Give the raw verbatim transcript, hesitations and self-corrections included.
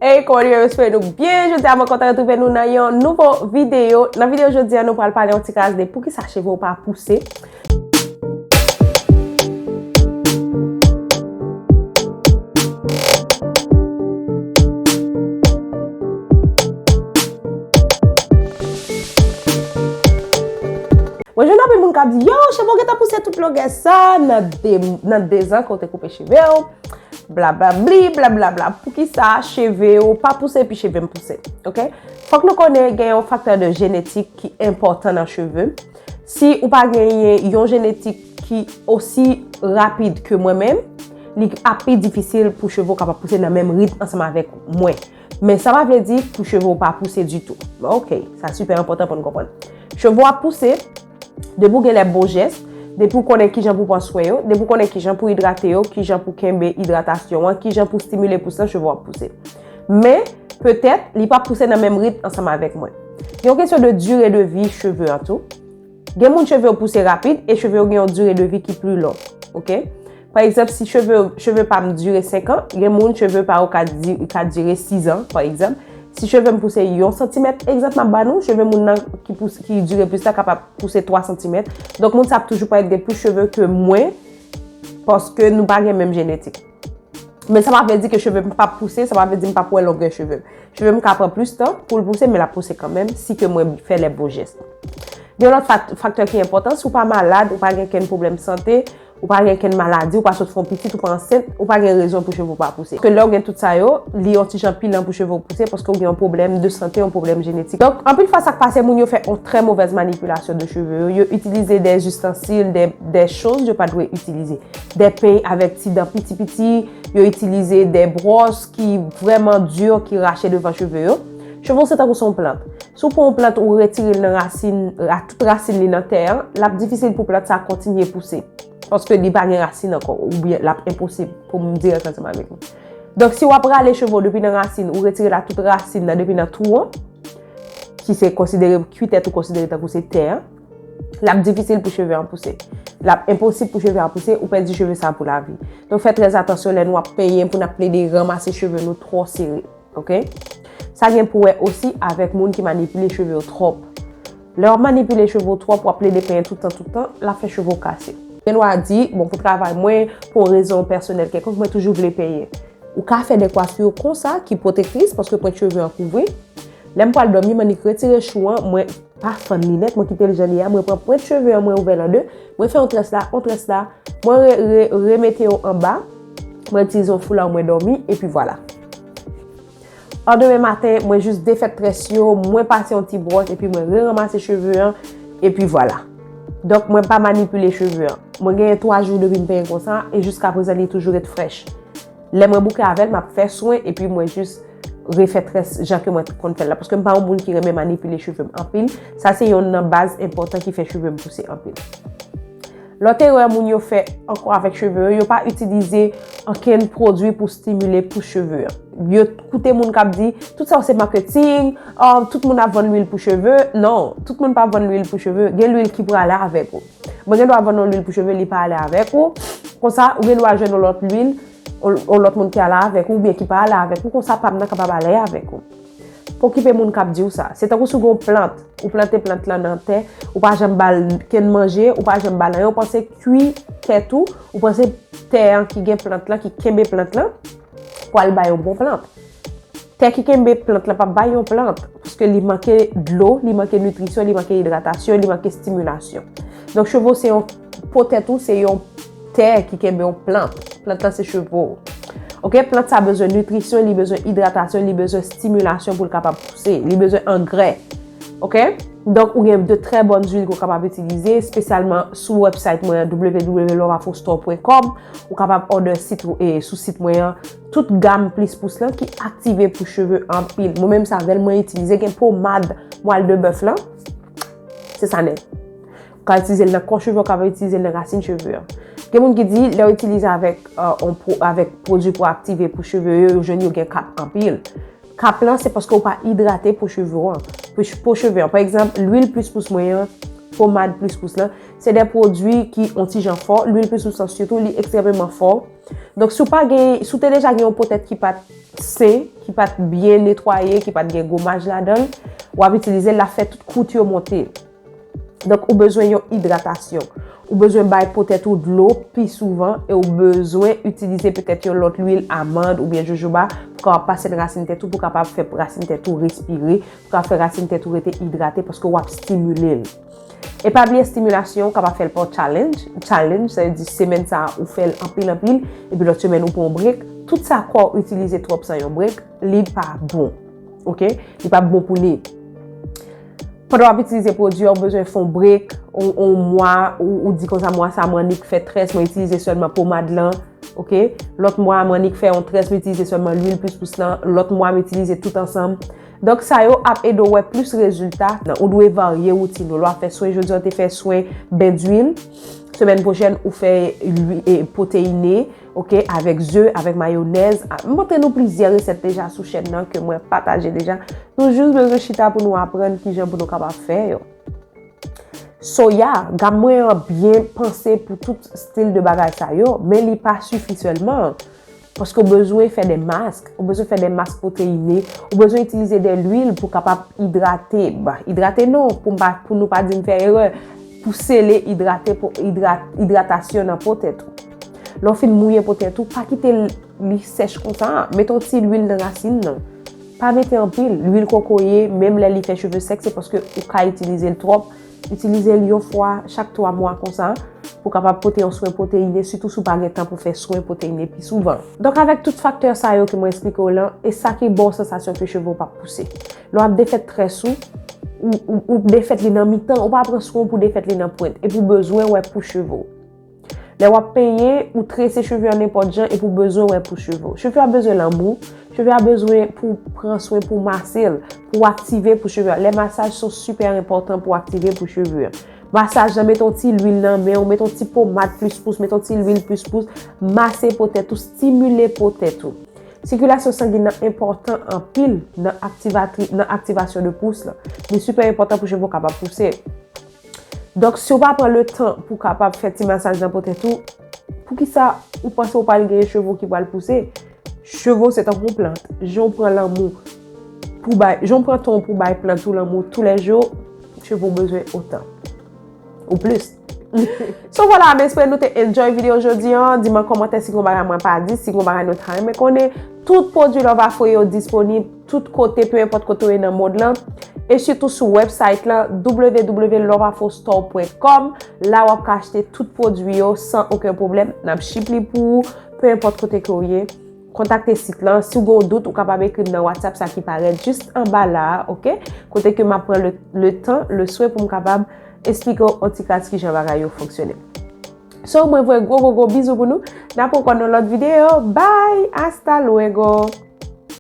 Hey, kòman nou ye? M espere nou byen. Jodi a, mwen kontan retwouve nou nan yon nouvo videyo. Nan videyo jodi a, nou pral pale yon ti kras de poukisa cheve w pa pouse. Mwen jwenn anpil moun k ap di, yo, cheve w gentan pouse tout longè sa nan de, nan de zan ke w te koupe cheve w. Blablabli, blablabla. Poukisa cheve w pa pouse epi cheve m pouse? Oke? Fòk nou konnen gen yon faktè de jenetik ki enpòtan nan cheve. Si ou pa genyen yon jenetik ki osi rapid ke mwen menm, li ap pi difisil pou cheve w kapab pouse nan menm ritm ansanm avèk mwen. Men sa pa vle di pou cheve w pa pouse ditou. Oke, sa sipè enpòtan pou n konprann. Cheve w ap pouse, depi w gen lè bo jès, depi w konnen kijan pou pran swen yo, depi w konnen kijan pou idrate yo, kijan pou kenbe idratasyon an, kijan pou stimile pous lan, cheve w ap pouse. Men, petèt, li p ap pouse nan menm ritm ansanm avèk mwen. Gen yon kesyon de dire de vi cheve an tou. Gen moun cheve yo pouse rapid e cheve yo gen yon dire de vi ki pli long. Oke? Pa egzanp, si cheve, cheve pa m dire senk an, gen moun cheve pa yo ka, di, ka dire sis an, pa egzanp. Si cheve m pouse yon santimèt, egzanp m ap ba nou, cheve moun nan ki, pouse, ki dire plis la kapab pouse twa santimèt. Donk, moun sa ap toujou parèt gen plis cheve ke mwen, paske nou pa gen menm jenetik. Men sa pa vle di ke cheve m p ap pouse, sa pa vle di m p ap wè longè cheve m. Cheve m ka pran plis tan pou l pouse, men l ap pouse kanmenm, si ke mwen fè lè bo jès. Gen lòt fak-, faktè ki enpòtan, si w pa malad, ou pa gen kenn pwoblèm sante, ou pa gen kenn maladi, ou pa sot fè yon pitit, ou pa ansent, ou pa gen rezon pou cheve w pa pouse. Paske lè w gen tout sa yo, li yon ti jan pi lan pou cheve w pouse, paske w gen yon pwoblèm de sante, yon pwoblèm jenetik. Donk, anpil fwa sa k pase, moun yo fè yon trè movèz manipilasyon de cheve yo, yo itilize de zistansil, de, de choz yo pa dwe itilize. De peny avèk ti dan piti piti, yo itilize de bwòs ki vrèman di, ki rache devan cheve yo. Cheve w se tankou se yon plant. Si w pran yon plant, ou retire l nan rasin, ra-, tout rasin li nan tè an, l ap difisil pou plant sa kontinye pouse. Paske li pa gen rasin ankò, oubyen l ap enposib pou m dirèk ansanm avèk li. Donk, si w ap rale cheve w depi nan rasin, ou retire la tout rasin nan depi nan twou an, ki se konsidere, ki tèt ou konsidere tankou se tè an, l ap difisil pou cheve an pouse. L ap enposib pou cheve an pouse, ou pèdi cheve sa pou lavi. Donk, fè trè atansyon lè nou ap penyen, pou n ap plede ranmase cheve nou twò sere. Oke? Sa gen pou wè osi avèk moun ki manipile cheve yo twòp. Lè w ap manipile cheve w twòp, w ap plede penyen tout tan, tout tan, l ap fè cheve w kase. Gen dwa di, bon, pou travay mwen, pou yon rezon pèsonèl kèlkonk, mwen toujou vle penyen. Ou ka fè de kwafir konsa ki pwotektris, paske pwent cheve an kouvri. Lè m pral dòmi, m annik retire chou an, mwen pa fann li nèt, mwen kite l jan li ye a, mwen pran pwent cheve an, mwen ouvè l an de, mwen fè yon très la, yon très la, mwen re-, re-, remete yo anba, mwen itilize yon foula, mwen dòmi, epi vwala. An demen maten, mwen jis defèt très yo, mwen pase yon ti bwòs, epi mwen reranmase cheve an, epi vwala. Donk, mwen pa manipile cheve an. Mwen genyen twa jou depi m penyen konsa, e jiskaprezan, li toujou ret frèch. Lè mwen bouke avè l, m ap fè swen, epi mwen jis refè très jan ke mwen t konn fè l la. Paske m pa yon moun ki renmen manipile cheve m anpil. Sa se yonn nan baz enpòtan ki fè cheve m pouse anpil. Lòt erè moun yo fè ankò avèk cheve yo, yo pa itilize ankenn pwodui pou stimile pous cheve an. Yo koute moun k ap di, tout sa yo se maketing, um, tout moun ap vann lwil pou cheve. Non, tout moun pa vann lwil pou cheve. Gen lwil ki prale avèk ou. Mwen gen dwa vann yon lwil pou cheve, li pa ale avèk ou. Konsa, ou gen dwa jwenn yon lòt lwil, yon, yon lòt moun ki ale avèk ou, oubyen ki pa ale avèk ou. Konsa, pa m nan kapab ale avèk ou. Pa okipe moun k ap di w sa. Se tankou si w gen yon plant, ou plante plant lan nan tè, ou pa janm ba l kenn manje, ou pa janm ba l anyen, ou panse kwi tè tou, ou panse tè an ki gen plant lan, ki kenbe plant lan, pral bay yon bon plant. Tè ki kenbe plant lan p ap bay yon plant, paske li manke dlo, li manke nitrisyon, li manke idratasyon, li manke stimilasyon. Donk, cheve w se yon, po tèt ou, se yon tè ki kenbe yon plant. Plant lan se cheve w. Oke, plant sa bezwen nitrisyon, li bezwen idratasyon, li bezwen stimilasyon pou l kapab pouse, li bezwen angrè. Oke? Donk, ou gen de trè bòn zwil ke w kapab itilize, espesyalman sou website mwen an, w w w love afro store point com. Ou kapab order sit, e, sou sit mwen an, tout gam plis pous lan ki aktive pou cheve anpil. Mwen menm sa, avè l mwen itilize, gen pomad mwal de bèf lan, se sa nèt. Ou ka itilize l nan kò cheve, ou ka itilize l nan rasin cheve an. Gen moun ki di, lè yo itilize avèk, euh, on pro-, avèk pwodui pou aktive pou cheve yo, yo jwenn yo gen kap anpil. Kap lan, se paske ou pa idrate po cheve w an. Po ch-, po cheve an. Pa egzanp, lwil plis pous mwen an, Pomad plis pous lan, se de pwodui ki on ti jan fò. Lwil plis pous lan sitou, li ekstrèmeman fò. Donk, si w pa gen, si w te deja gen yon po tèt ki pa t sen, ki pa t byen netwaye, ki pa t gen gomaj ladan l, w ap itilize l, l ap fè tout kwout yo monte. Donk, ou bezwen yon idratasyon. Ou bezwen bay po tèt ou dlo pi souvan e ou bezwen itilize petèt yon lòt lwil, amann oubyen jojoba pou kapab pase nan rasin tèt ou, pou kapab fè rasin tèt ou respire, pou kapab fè rasin tèt ou rete idrate paske w ap stimile l. E pa bliye stimilasyon, ou kapab fè l pa challenge. Challenge, sa vle di semèn sa a ou fè l anpil anpil, epi lòt semèn ou pran yon break. Tout sa kò w itilize twòp san yon break, li pa bon. Oke? Li pa bon pou li. Pandan w ap itilize pwodui a, ou bezwen fè yon break, yon, yon mwa, ou, ou di konsa, mwa sa a, mwen annik fè très, mwen itilize sèlman pomad lan, oke? Lòt mwa a, mwen annik fè yon très, mwen itilize sèlman lwil plis pous lan, lòt mwa, mwen itilize tout ansanm. Donk, sa yo ap ede w wè plis rezilta. Ou dwe varye woutin ou. Lè w ap fè swen, jodi a, w te fè swen ben dwil. Semèn pwochèn, ou fè lwi-, e, pwoteyine, oke, avèk ze, avèk mayonèz. A, m montre nou plizyè resèt deja sou chèn nan ke mwen pataje deja. Nou jis bezwen chita pou nou aprann kijan pou nou kapab fè yo. Soya, gam mwen an byen panse pou tout stil de bagay sa yo, men li pa sifi sèlman. Paske w bezwen fè de mask, ou bezwen fè de mask pwoteyine, ou bezwen itilize de lwil pou kapab idrate. Bah, idrate non, pou m pa, pou nou pa di m fè erè, pou sele idrate, pou idrat-, idratasyon nan po tèt ou. Lè w fin mouye po tèt ou, pa kite l, li sèch konsa. Mete yon ti lwil nan rasin nan. Pa mete anpil. Lwil kokoye, menm lè li fè cheve sèk, se paske ou ka itilize l twòp. Itilize l yon fwa chak twa mwa konsa, pou kapab pote yon swen pwoteyine, sitou si w pa gen tan pou fè swen pwoteyine pi souvan. Donk, avèk tout faktè sa yo ke mwen eksplike w lan, e sa ki ba w sansasyon ke cheve w p ap pouse. Lè w ap defèt très ou, ou, ou, ou defèt li nan mitan, ou pa pran swen w pou defèt li nan pwent, epi w bezwen wè pou cheve w. Lè w ap penyen, ou trese cheve an nenpòt jan epi w bezwen wè pou cheve w. Cheve a bezwen lanmou, cheve a bezwen pou pran swen, pou mase l, pou aktive pou cheve a. Lè masaj se sipè enpòtan pou aktive pou cheve a. Masaj lan, mete yon ti lwil nan men w, mete yon ti pomad plis pous, mete yon ti lwil plis pous, mase po tèt ou, stimile po tèt ou. Sikilasyon sangen nan enpòtan anpil nan aktivatri-, nan aktivasyon de pous lan. Li sipè enpòtan pou cheve w kapab pouse. Donk, si w pa pran le tan pou kapab fè ti masaj nan po tèt ou, poukisa ou panse w pral gen cheve w ki pral pouse? Cheve w se tankou yon plant. Jan w pran lanmou pou bay, jan w pran tan w pou bay plant ou lanmou toulèjou, cheve w bezwen otan. Ou plis. So, vwala, m espere nou te enjoy videyo jodi an. Di m an kòmantè si gon bagay mwen pa di, si gon bagay nou ta renmen konnen. Tout pwodui Love Afro yo disponib tout kote, pe enpòt kote w ye nan mond lan. E sitou sou website lan, w w w love afro store point com. La w ap ka achte tout pwodui yo san okenn pwoblèm. N ap ship li pou ou, pe enpòt kote ke w ye. Kontakte sit lan. Si w gen yon dout, ou kapab ekri m nan WhatsApp sa ki parèt jis anba la a, oke? Kote ke m ap pran le, le tan, le swen pou m kapab eksplike w yon ti kras kijan bagay yo fonksyone. So, mwen voye gwo, gwo, gwo bizou pou nou. N ap wè ankò nan lòt videyo. Bye! Hasta luego!